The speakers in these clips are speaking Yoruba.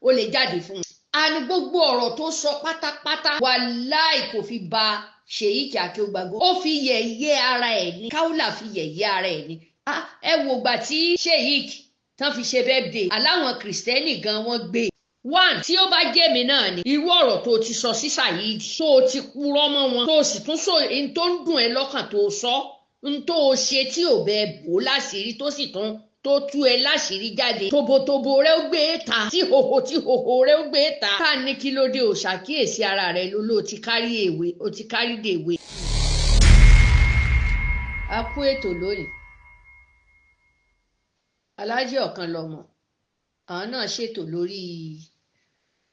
Ó lè jáde fún wọn. Àní gbogbo ọ̀rọ̀ tó sọ pátápátá, wàláì, kò fi ba Sheik Akeugbagold, ó fi yẹ̀yẹ́ ara ẹ̀ ní. Kaola fi yẹ̀yẹ́ ara ẹ̀ ní. Ẹ wò gbà tí Sheik tán fi ṣe birthday, aláwọn Kìrìsìtẹ́nì gan wọ́n gbé. One, tí ó bá jẹ́ mi náà ni, irú ọ̀rọ̀ tó ti sọ sí Saheed, tó o ti purọ́ mọ́ wọn, tó o sì tún sọ n tó ń dùn ẹ́ lọ́kàn, tó o sọ n tó o ṣe tí ò bẹ bò láṣìírí, tó sì tún tó tú ẹ láṣìírí jáde, tobotobo rẹ ó gbé ta, tí hòhò tí hòhò rẹ ó gbé ta. Ká ní kí ló dé? Ò ṣàkíyèsí ara rẹ ló ló ti kárí èwe, ó ti kárí dèwe. A kú ètò lónìí. Aláàjì Ọ̀kanlọ́mọ, àwọn náà ṣètò lórí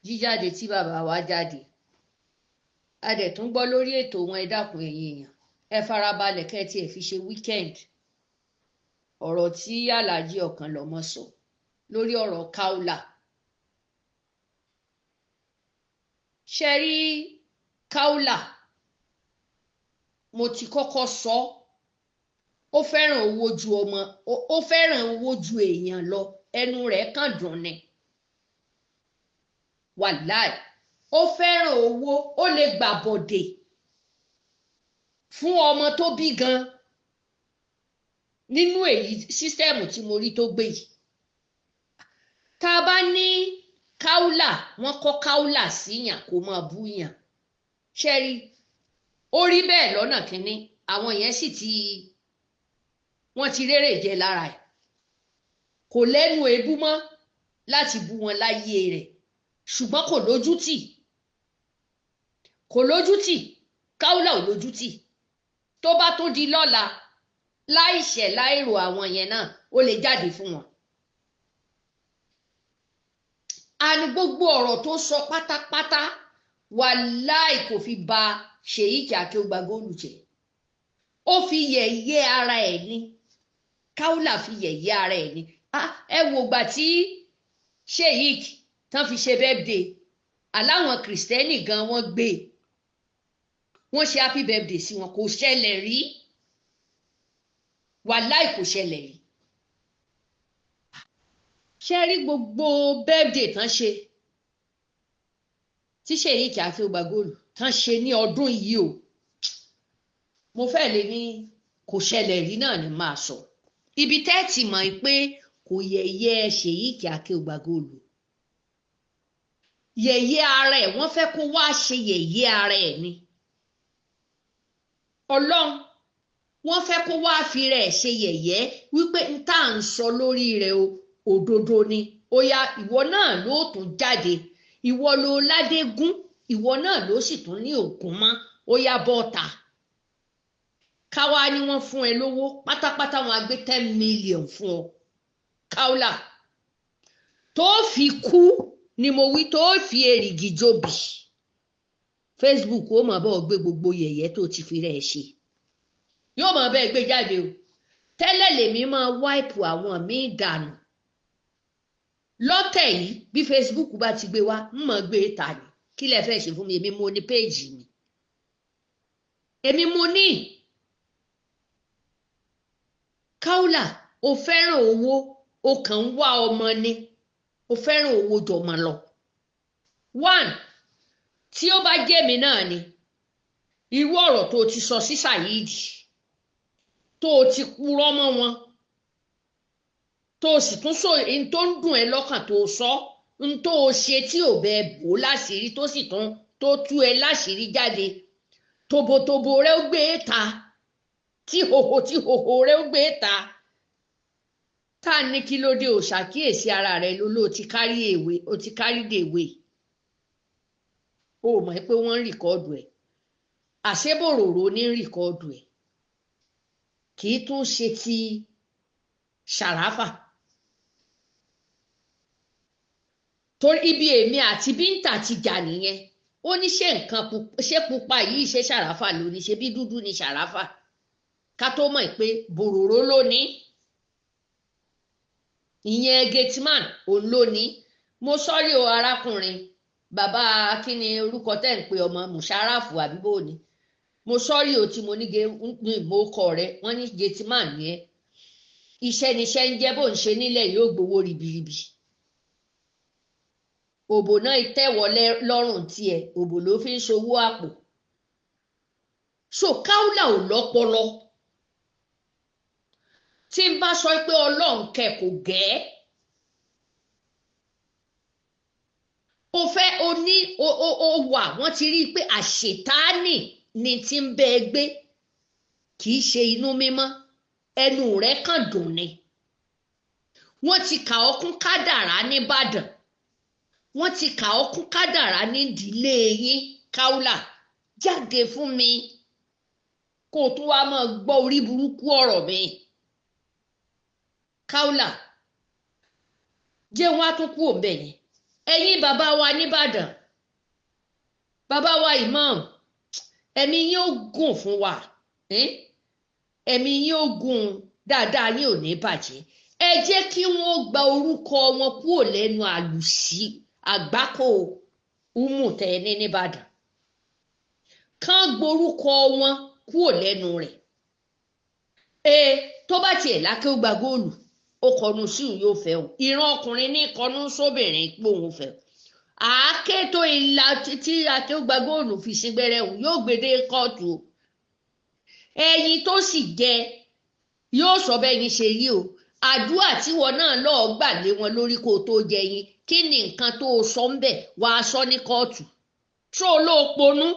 jíjáde tí bàbá wa jáde. A dẹ̀ tún gbọ́ lórí ètò wọn. Ẹ dákun, ẹ̀yin èèyàn, ẹ farabalẹ̀ kẹ́ ẹ tiẹ̀ fi ṣe weekend. Ọ̀rọ̀ tí Aláàjì Ọ̀kanlọ́mọ sọ lórí ọ̀rọ̀ Kaola, ṣe rí Kaola, mo ti kọ́kọ́ sọ, ó fẹ́ràn owó ju ọmọ, ó fẹ́ràn owó ju èèyàn lọ. Ẹnu rẹ̀ kàn dùn ni. Wàláì, ó fẹ́ràn owó. Ó lè gbà bọ̀dẹ̀ fún ọmọ tó bí gan nínú èyí system tí mo rí tó gbé yìí. Tá a bá ní Kaola, wọ́n kọ́ Kaola síyàn kó máa bú yàn. Ṣẹ́rí, ó rí bẹ́ẹ̀ lọ́nà kínní, àwọn yẹn sì ti wọ́n ti rérè jẹ lára ẹ̀. Kò lẹ́nu èébú mọ́ láti bú wọn láyé rẹ̀, ṣùgbọ́n kò lójútì, kò lójútì. Kaola ò lójútì. Tó bá tó di lọ́la, láìṣẹ̀ láìrò, àwọn yẹn náà ó lè jáde fún wọn. Àní gbogbo ọ̀rọ̀ tó sọ pátápátá, wàláì, kò fi ba Sheik Akeugbagold jẹ́. Ó fi yẹ̀yẹ́ ara ẹ̀ ní. Kaola fi yẹ̀yẹ́ ara ẹ̀ ní. Ẹ wò gbà tí Sheik tán fi ṣe birthday, aláwọn Kìrìsìtẹ́nì gan wọ́n gbé, wọ́n ṣe happy birthday sí wọn. Kò ṣẹlẹ̀ rí, wàláì, kò ṣẹlẹ̀ rí. Ṣe rí gbogbo birthday tán ṣe tí Sheik Akeugbagold tán ṣe ní ọdún yìí o, mo fẹ́ lè ní kò ṣẹlẹ̀ rí náà ni máa sọ. Ibi tẹ́ ti mọ̀ pé kò yẹ̀yẹ́ Sheik Akeugbagold, yẹ̀yẹ́ ara ẹ̀, wọ́n fẹ́ kó wá ṣe yẹ̀yẹ́ ara ẹ̀ ni. Ọlọ́run, wọ́n fẹ́ kó wá fi rẹ̀ ṣe yẹ̀yẹ́ wípé n tá à ń sọ lórí rẹ̀ o, òdodo ni. Ó yá, ìwọ náà ló tún jáde, ìwọ ló ládégún, ìwọ náà ló sì tún ní ògùn mọ́. Ó yá, bọ́ọ̀tà. Káwá ni wọ́n fún ẹ lówó pátápátá, wọn á gbé 10 million fún ọ, Kaola, tó fi kú ni mo wí, tó fi èrìgì jobi. Facebook ó máa bọ́ gbé gbogbo yẹ̀yẹ́ tó ti fi rẹ̀ ṣe, yóò máa bẹ́ẹ̀ gbé jáde o. Tẹ́lẹ̀ lèmi máa wipe àwọn míì dànù. Lọ́tẹ̀ yìí, bí Facebook bá ti gbé wá, ń mọ̀ gbé ta ni. Kí lẹ fẹ́ ṣe fún mi? Èmi mo ní péèjì mi, èmi mo ní. Kaola, o fẹ́ràn owó, o kàn ń wá ọmọ ni. O fẹ́ràn owó jọmọ lọ. One, tí ó bá jẹ́ mi náà ni, irú ọ̀rọ̀ tó ti sọ sí Saheed, tó o ti purọ́ mọ́ wọn, tó o sì tún sọ n tó ń dùn ẹ́ lọ́kàn, tó o sọ n tó o ṣe tí ò bẹ bò láṣìírí, tó sì tún tó tú ẹ láṣìírí jáde, tobotobo rẹ ó gbé ta, tí hòhò tí hòhò rẹ ó gbé ta. Tá ní kí ló dé? Ò ṣàkíyèsí ara rẹ ló ló ti kárí èwe, ó ti kárí dèwe. O mọ̀ pé wọ́n ń record ẹ̀. Àṣebòròrò ní record ẹ̀, kì í tún ṣe ti Ṣàráfà. Torí ibi èmi àti Bíńtà ti jà nìyẹn. Ó ní ṣé nǹkan ṣé pupa yìí, ṣe Ṣàráfà ló ní? Ṣe bí dúdú ni Ṣàráfà? Ká tó mọ̀ pé bòròró ló ní, ìyẹn gateman òun ló ní. Mo sọ́rí o, arákùnrin bàbá, kí ni orúkọ tẹ́ ń pe ọmọ Musharafu àbí bò ní? Mo sọ́rí o tí mo ní mo kọ rẹ. Wọ́n ní gateman yẹn, iṣẹ́ níṣẹ́ ń jẹ́, bó ń ṣe nílẹ̀ yóò gbowó ribiribi. Òbò náà tẹ̀wọ́ lọ́rùn tiẹ̀, òbò ló fi ń ṣòwò àpò. So Kaola ò lọ́pọlọ. Tí n bá sọ pé Ọlọ́run kẹ kò gẹ́, o fẹ́ o ní o wà, wọ́n ti rí i pé àṣetánì ni ti ń bẹ gbé, kì í ṣe inú mímọ́, ẹnu rẹ̀ kàn dùn ni. Wọ́n ti kà ọ́ kún kádàrá nìbàdàn, wọ́n ti kà ọ́ kún kádàrá nídìílé yín. Kaola jáde fún mi kó o tún wá máa gbọ́ orí burúkú ọ̀rọ̀ mi. Kaola jẹ́ wọ́n á tún kú òǹbẹ̀ yẹn. Ẹ̀yin bàbá wa nìbàdàn, bàbá wa imam, ẹ̀mí yín ó gùn fún wa, ẹ̀mí yín ó gùn dáadáa, yín ò ní bàjẹ́. Ẹ jẹ́ kí wọ́n gba orúkọ wọn kúrò lẹ́nu àlùsí àgbákò umu tẹ̀ ní nìbàdàn, kán gborúkọ wọn kúrò lẹ́nu rẹ̀. Tó bá tiẹ̀ lákè ó gba góòlù, ó kọnu sí òun yóò fẹ́ o. Ìran ọkùnrin ní kọnu sóbìnrin pé òun fẹ́ o. Àáké tó ìlà títí àké ó gba góòlù fi sígbẹ́rẹ́ òun yóò gbé dé kóòtù o. Ẹyin tó sì jẹ yóò sọ bẹ́ẹ̀ ni ṣe rí o. Àdúrà tíwọ náà lọ́ọ́ gbà lé wọn lórí kó o tó jẹ yín, kí ni nǹkan tó o sọ ń bẹ̀ wàá sọ ní kóòtù. Tó o lóo ponú.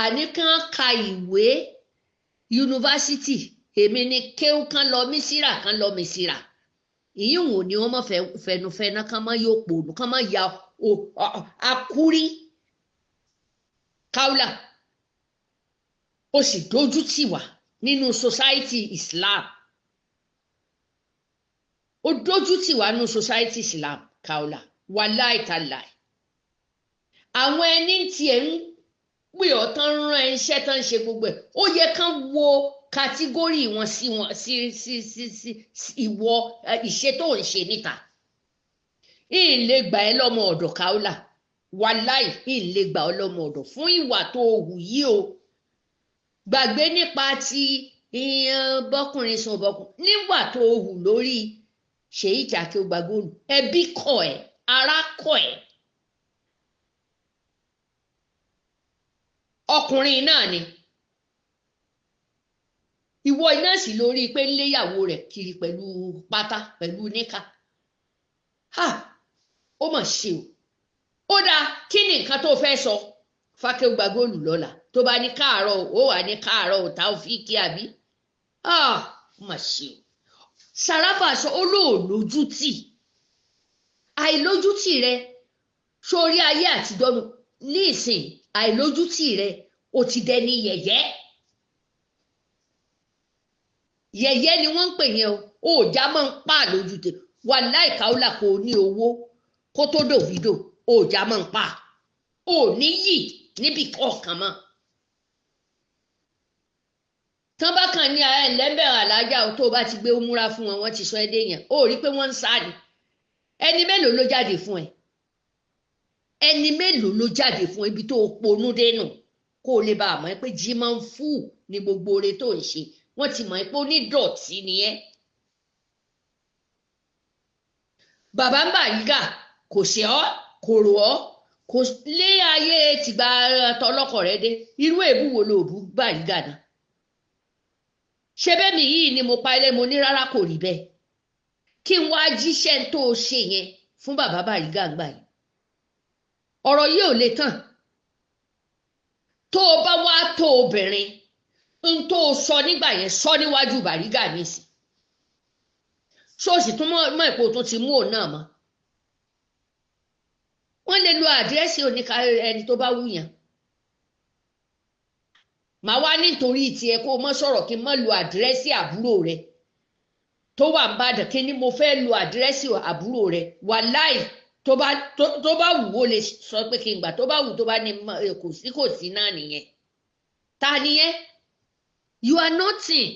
Àní kán ka ìwé yunifásitì, èmi ni kéwú kán lọ mísírà, kán lọ mísírà. Ìyín wò ni wọ́n mọ̀ fẹnufẹná, kán mọ́ yóò pònú, kán mọ́ ya akúrí. Kaola ó sì dójú tì wá nínú society Islam, ó dójú tì wá nínú society Islam. Kaola wàláì tàláì, àwọn ẹni tiẹ̀ ń pè ọ́ tán rán iṣẹ́ tán ṣe gbogbo ẹ̀, ó yẹ kán wo kàtígórì wọn sí wọn sí sí sí sí ìwọ ìṣe tó ń ṣe níta. Ìyìn lè gbà ẹ́ lọ́mọ ọ̀dọ̀ Kaola, wàláì ìyìn lè gbà ọ́ lọ́mọ ọ̀dọ̀ fún ìwà tó hù yìí o. Gbàgbé nípa ti ìyẹn bọ́kùnrin sùn bọ́kùnrin, níwà tó hù lórí Sheikh Akeugbagold, ẹbí kọ̀ ẹ́, ará kọ̀ ẹ́. Ọkùnrin náà ni ìwọ iná sì lórí pé ńléyàwó rẹ̀ kiri pẹ̀lú pátá pẹ̀lú níkà. Ha, ó mà ṣe o. Ó dáa, kí ni nǹkan tó fẹ́ sọ f'Akeugbagold lọ́la tó bá ní káàárọ̀ ó wà ní káàárọ̀ ò Taofiki àbí? Ó mà ṣe o. Sàràfà sọ ó lóòlójútì, àìlójútì rẹ sórí ayé àtijọ́ ní ìsìn, àìlójútì rẹ ó ti dẹni yẹ̀yẹ́. Yẹ̀yẹ́ ni wọ́n ń pè yẹn o. Òòjà máa ń pa lójútì wàláì. Kaola kò ní owó kó tó dòvídò, òòjà máa ń pa ò ní yì níbi kọ̀ọ̀kan mọ́. Tán bá kàn ní ẹ lẹ́bẹ̀rẹ̀ alájà tó bá ti gbé múra fún wọn, wọ́n ti sọ ẹ́ déyàn. Ó rí pé wọ́n ń sá ni. Ẹni mélòó ló jáde fún ẹ? Ẹni mélòó ló jáde fún ibi tó ponú dénú kó o lè bá a mọ̀ ẹ́ pé jí máa ń fù ní gbogbo oore tó ń ṣe. Wọ́n ti mọ̀ ẹ́ pé onídọ̀tí ni ẹ́. Bàbá ń Bàrígà kò ṣe ọ́, kò rò ọ́, kò lé ayé tìgbà tọlọ́kọ̀ rẹ dé. Irú èébú wo lo bú Bàrígà náà? Ṣé bẹ́ẹ̀ mi yìí ni mo pa ilé mo ní rárá kò rí bẹ́ẹ̀. Kí n wá jíṣẹ́ tó o ṣe yẹn fún bàbá Bàrígà gbà yìí. Ọ̀rọ̀ yìí ò lè tán. Tó o bá wá tó obìnrin, n tó o sọ nígbà yẹn sọ níwájú Bàrígà nísìn. Ṣóòṣì tún mọ́ ìpò tó ti mú òun náà mọ́. Wọ́n lè lo àdírẹ́sì oníka ẹni tó bá wù yàn. Màá wá nítorí tiẹ̀ kó o mọ́ sọ̀rọ̀ kí n mọ́ lo àdírẹ́sì àbúrò rẹ tó wà ń bàdàn, kí ni mo fẹ́ lo àdírẹ́sì àbúrò rẹ. Wàláì tó bá wù ó lè sọ pé kí n gbà, tó bá wù tó bá ní kò sí kò sí náà nìyẹn. Ta nìyẹn? You are nothing.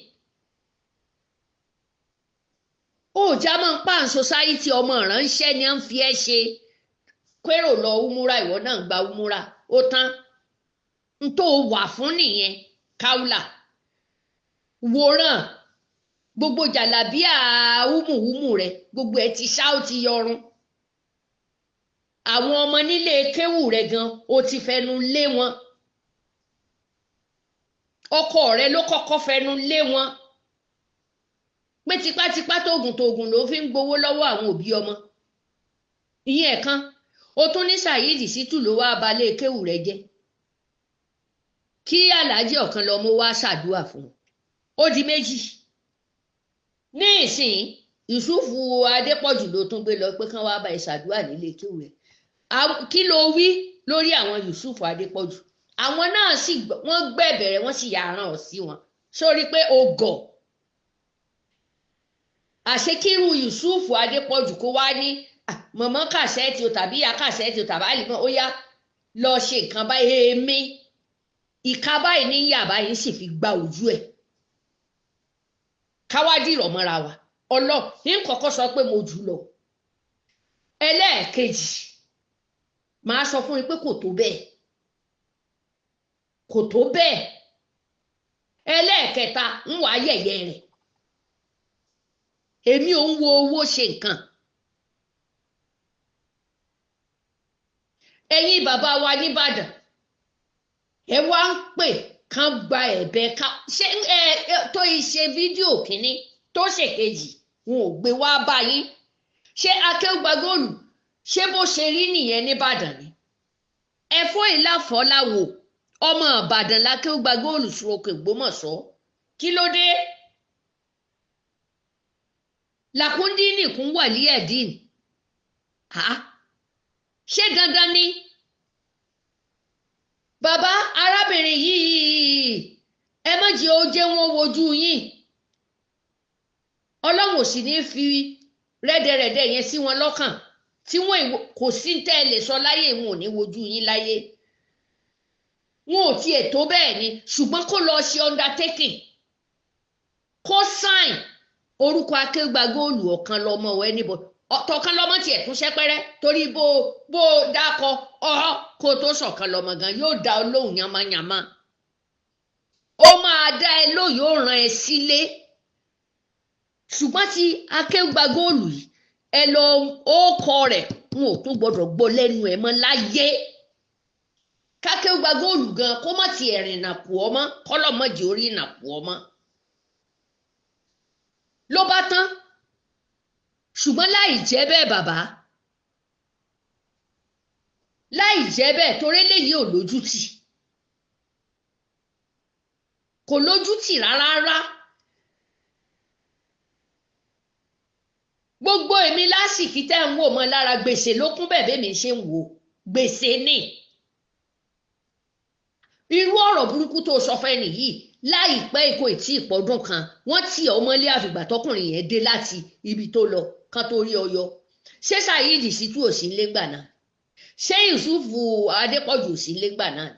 Ó já máa ń pa society, ọmọ ìránṣẹ́ ni à ń fi ẹ́ ṣe. Kérò lọ umura, ìwọ náà ń gba umura, ó tán. N tó wà fún nìyẹn. Kaola wòran gbogbo jàlábíà húmùhúmù rẹ, gbogbo ẹ ti ṣá, ó ti yọrun. Àwọn ọmọ nílé kéwù rẹ gan o ti fẹnu lé wọn. Ọkọ rẹ ló kọ́kọ́ fẹnu lé wọn pé tipátipá tóògùn tóògùn ló fi ń gbowó lọ́wọ́ àwọn òbí ọmọ. Ìyẹn kan o tún ní Saheed Shittu ló wá balẹ̀ kéwù rẹ jẹ́ kí Alhaji Ọ̀kànlọ́mọ wá ṣàdúrà fún un. Ó di méjì. Ní ìsìn Yusufu Adépọ̀jù ló tún gbé lọ pé kán wá bá ìṣàdúrà nílé kéwù rẹ. Kí ló wí lórí àwọn Yusufu Adépọ̀jù? Àwọn náà sì wọ́n gbẹ̀bẹ̀rẹ̀, wọ́n sì yàrá ọ̀ sí wọn sórí pé o gọ̀. Àṣekírú Yusufu Adépọ̀jù kó wá ní mọ̀mọ́ kàṣẹ́ẹ̀tì o tàbí ìyá kàṣẹ́ẹ̀tì o tàbí àlìmọ́ ó yá lọ ṣe nǹkan báyìí, èmi ìka báyìí ní yà báyìí sì fi gba ojú ẹ̀. Káwá dìrọ̀ mọ́ra wa ọlọ́ ní kọ́kọ́ sọ pé mo jù lọ. Ẹlẹ́ẹ̀kejì màá sọ fún yín pé kò tó bẹ́ẹ̀, kò tó bẹ́ẹ̀. Ẹlẹ́ẹ̀kẹta ń wà yẹ̀yẹ́ rẹ̀. Èmi ò ń wo owó ṣe nǹkan. Ẹ̀yin bàbá wa nìbàdàn ẹ wá ń pè kán gba ẹ̀bẹ̀ ká ṣé ẹ tó ṣe fídíò kínní tó ṣèkejì wọn ò gbé wá báyìí. Ṣé Akéwùgbàgòlù ṣé bó ṣe rí nìyẹn nìbàdàn ni? Ẹ̀fọ́ ìlàfọ́láwò ọmọ Ìbàdàn l'Akéwùgbàgòlù sùrọ̀kè Ògbómọ̀ṣọ́. Kí ló dé? Làkúndínì kún wà ní ẹ̀dín. Ṣé dandan ni? Bàbá arábìnrin yìí ẹ má jẹ́ ó jẹ́ wọ́n wojú yín. Ọlọ́run ò sì ní fi rẹ́dẹ̀rẹ́dẹ́ yẹn sí wọn lọ́kàn tí wọ́n kò sí tẹ́ ẹ lè sọ láyé wọn ò ní wojú yín láyé. Wọn ò tiẹ̀ tó bẹ́ẹ̀ ni, ṣùgbọ́n kó lọ ṣe undertaking, kó sign orúkọ Akéwùgbàgòlù Ọ̀kànlọ́mọ ọ̀ ẹnìbọ̀ Tọ̀kànlọ́mọ tiẹ̀ tún ṣẹ́pẹ́rẹ́ torí bó bó dákọ ọ́ kó tó sọ̀kànlọ́mọ gan yóò dá ọ lóhùn yamayama. Ó máa dá ẹ lóhùn, yóò rán ẹ sílé. Ṣùgbọ́n tí Akéwùgbàgòlù yìí ẹ lọ ó kọ rẹ̀ wọn ò tún gbọdọ̀ gbọ́ lẹ́nu ẹ̀ mọ́ láyé. Kákéwùgbàgòlù gan kó má tiẹ̀ rìnnà kù ọmọ, kọ́lọ́mọdé orí ìnà kù ọmọ ló bá tán. Ṣùgbọ́n láì jẹ́ bẹ́ẹ̀ bàbá, láì jẹ́ bẹ́ẹ̀ torí eléyìí ò lójútì, kò lójútì rárá. Gbogbo èmi lásìkí tẹ́ ń wò mọ́ lára gbèsè ló kún bẹ́ẹ̀ bẹ́ẹ̀ mi ṣe ń wò gbèsè ni. Irú ọ̀rọ̀ burúkú tó sọ fẹ́ nìyí láìpẹ́ ikọ̀ ìtì ìpọ́dún kan wọ́n tì ọ́ mọ́lé àfìgbà tọkùnrin yẹn dé láti ibi tó lọ kan tó rí ọyọ. Ṣé Saheed Shittu ò sí nílé gbà náà? Ṣé Yusufu Adépọ̀jù ò sí nílé gbà náà?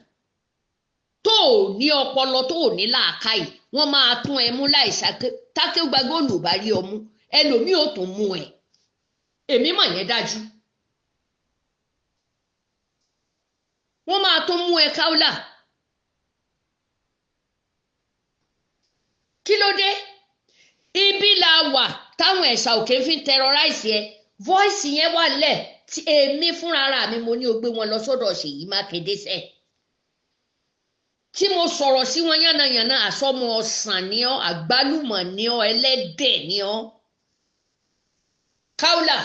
Tó ò ní ọpọlọ tó ò ní làákàyè wọ́n máa tún ẹ mú láìsàké. Tákéwùgbàgòlù ò bá rí ọmú ẹlòmíì ò tún mú ẹ. Èmi mọ̀ yẹn dájú. Wọ́n máa tún mú ẹ káúlà. Kí ló dé? Ibi la wà táwọn ẹ̀sà òkè fi ń terrorize ẹ. Voice yẹn wà lẹ̀ tí èmi fúnra ara mi mo ní o gbé wọn lọ sọ́dọ̀ Ṣèyí Mákindé sẹ́. Tí mo sọ̀rọ̀ sí wọn yánnayànna, àsọmọ ọ̀sán ni ọ́, àgbálùmọ̀ ni ọ́, ẹlẹ́dẹ̀ ni ọ́. Káúlà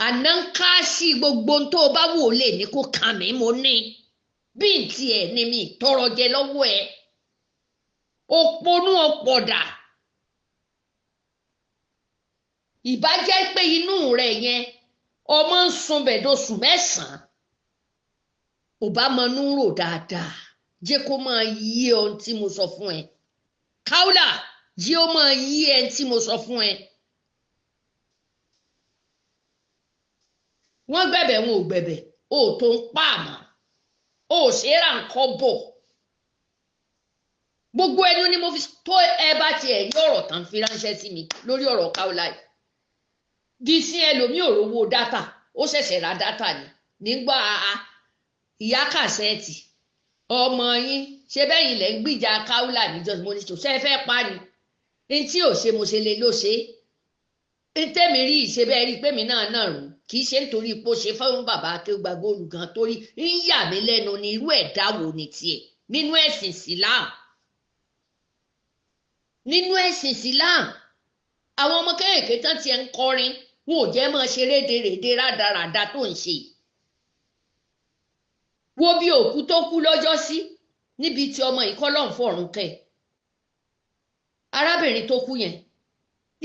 àná ń ká sí gbogbo ohun tó o bá wò lè ní kó kàn mí mo ní. Bí n tiẹ̀ ni mi tọrọ jẹ lọ́wọ́ ẹ. Òponú ọ̀pọ̀dà. Ìbá jẹ́ pé inú rẹ̀ yẹn ọmọ ń sun bẹ̀dọ̀sù mẹ́sàn-án. Ò bá mọnú rò dáadáa, jẹ́ kó máa yí ohun tí mo sọ fún ẹ. Káúlà jẹ́ ó máa yí ẹ tí mo sọ fún ẹ. Wọ́n gbẹ̀bẹ̀ wọn ò gbẹ̀bẹ̀, o tó ń pa àmọ́, o ò ṣe é ra nǹkan bọ̀. Gbogbo ẹnu ni mo fi tó ẹ bá tiẹ̀ rí ọ̀rọ̀ tán fi ránṣẹ́ sí mi lórí ọ̀rọ̀ Káúlà yìí. Di sí ẹlòmíì ò rówó dátà, ó ṣẹ̀ṣẹ̀ ra dátà ni nígbà ìyá kàṣẹ́ẹ̀tì ọmọ yín ṣe bẹ́yìn lẹ́ ń gbìjà Káúlà níjọ́ mo ní ṣe fẹ́ pa ni. N tí ò ṣe mo ṣe lè ló ṣe é. N tẹ́mi rí ìṣe bẹ́ẹ̀ rí pé mi náà náà rú. Kì í ṣe nítorí ipò ṣe fáwọn bàbá Akéwùgbà Góòlù gan, torí ń yà mí lẹ́nu ní irú ẹ̀dá wo ni tiẹ̀ nínú ẹ̀sìn Islam. Nínú ẹ̀sìn Islam, àwọn ọmọ kéèké tán tiẹ̀ ń kọrin, wọn ò jẹ́ máa ṣe rédèrèdè rádaràda tó ń ṣe. Wo bí òkú tó kú lọ́jọ́ sí níbi tí ọmọ ìkọ́lọ́hún fọ̀run kẹ́. Arábìnrin tó kú yẹn,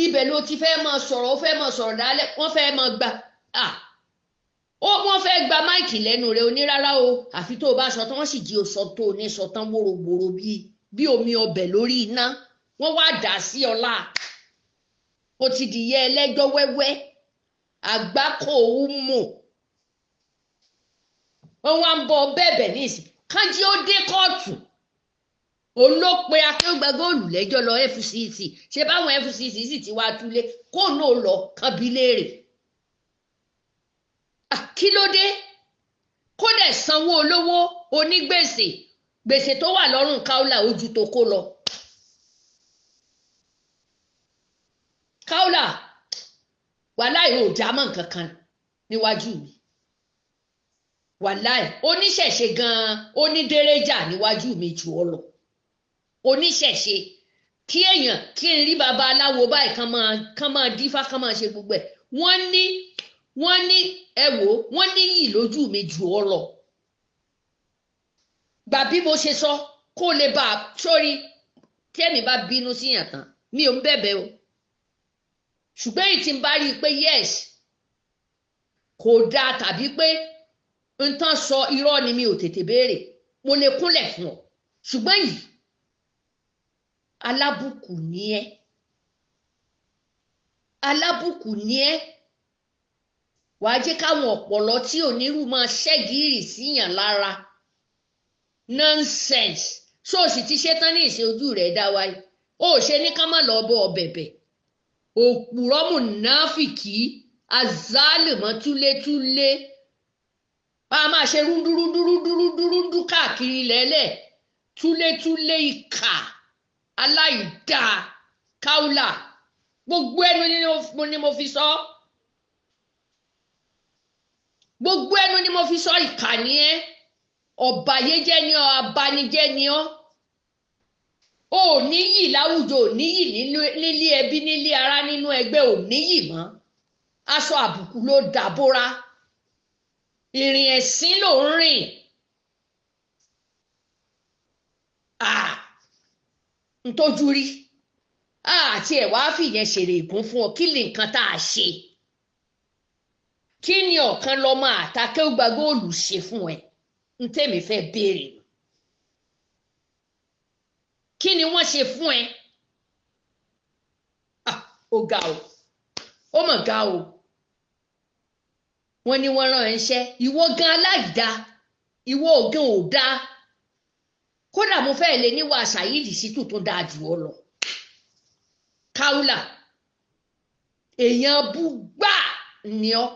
ibẹ̀ ló ti fẹ́ máa sọ̀rọ̀, ó fẹ́ máa sọ̀rọ̀ dálẹ̀, wọ́n fẹ́ máa gba wọ́n fẹ́ gba máìkì lẹ́nu rẹ̀ onírárá o, àfi tó o bá sọ tán, wọ́n sì jí o sọ tó o ní sọ tán wóróworó bí omi ọbẹ̀ lórí iná, wọ́n wá dà sí ọlá. O ti dìyẹ ẹlẹ́jọ́ wẹ́wẹ́, àgbákò òun mọ̀. Wọ́n wá ń bọ bẹ́ẹ̀bẹ̀ ní ìsìn kánjí ó dé kóòtù, òun ló pe Akéwùgbà Góòlù lẹ́jọ́ lọ FCC. Ṣé báwọn FCC sì ti wá túlé kó náà lọ kán bí léèrè kí ló dé, kó dẹ̀ sanwó olówó onígbèsè, gbèsè tó wà lọ́rùn Kaola ojú tó kó lọ. Kaola wàláì ò já mọ́ nǹkan kan níwájú mi, wàláì oníṣẹ̀ṣe gan-an onídéréjà níwájú mi jù ọ lọ. Oníṣẹ̀ṣe kí èèyàn kí n rí baba aláwo báyìí kán máa dífá kán máa ṣe gbogbo ẹ̀, wọ́n ní ẹ wò ó, wọ́n ní yìí lójú mi jù ọ lọ. Gbà bí mo ṣe sọ kó lè bá a sórí tẹ́mi bá bínú síyàn tán mi ò ń bẹ̀bẹ̀ o, ṣùgbọ́n èyí tí n bá rí i pé yes kò dáa tàbí pé n tán sọ irọ́ ni mi ò tètè béèrè, mo lè kúnlẹ̀ fún ọ. Ṣùgbọ́n yìí alábùkù ni ẹ́, alábùkù ni ẹ́. Wàá jẹ́ káwọn ọ̀pọ̀lọ́ tí onírú máa ṣẹ́gìrì síyàn lára. Nonsense. So o sì ti ṣe tán ní ìṣe ojú rẹ̀ dá wáyé, o ò ṣe ní ká má lọ bọ́ ọ bẹ̀bẹ̀. Òpùrọ́ mùnáfìkì azálìmọ́ túlétúlé, a máa ṣe rúndúrúndúrúndúrúndú káàkiri lẹ́lẹ̀, túlétúlé ìkà aláìdáa Kaola. Gbogbo ẹnu ni mo fi sọ, gbogbo ẹnu ni mo fi sọ, ìkà ni ẹ́, ọ̀bàyéjẹ́ ni ọ́, abanijẹ́ ni ọ́. O ò níyì láwùjọ, ò níyì nílé ẹbí, nílé ará, nínú ẹgbẹ́, ò níyì mọ́. Aṣọ àbùkù ló dàbóra, ìrìn ẹ̀sín ló ń rìn. Ntójú rí àti ẹ̀ wá fìyẹn ṣèrè ìgún fún ọ. Kí ni nǹkan tá a ṣe? Kí ni ọ̀kan lọ́mọ àtàkéwùgbà Góòlù ṣe fún ẹ? N tẹ́mi fẹ́ béèrè, kí ni wọ́n ṣe fún ẹ? Ó ga o, ó mọ̀ ga o. Wọ́n ní wọ́n rán ẹ níṣẹ́, ìwọ gan aláìda, ìwọ ògan ò dáa. Kódà mo fẹ́ lè níwà Saheed Shittu tó dáa jù ọ lọ. Kaola èèyàn bú gbà ni ọ.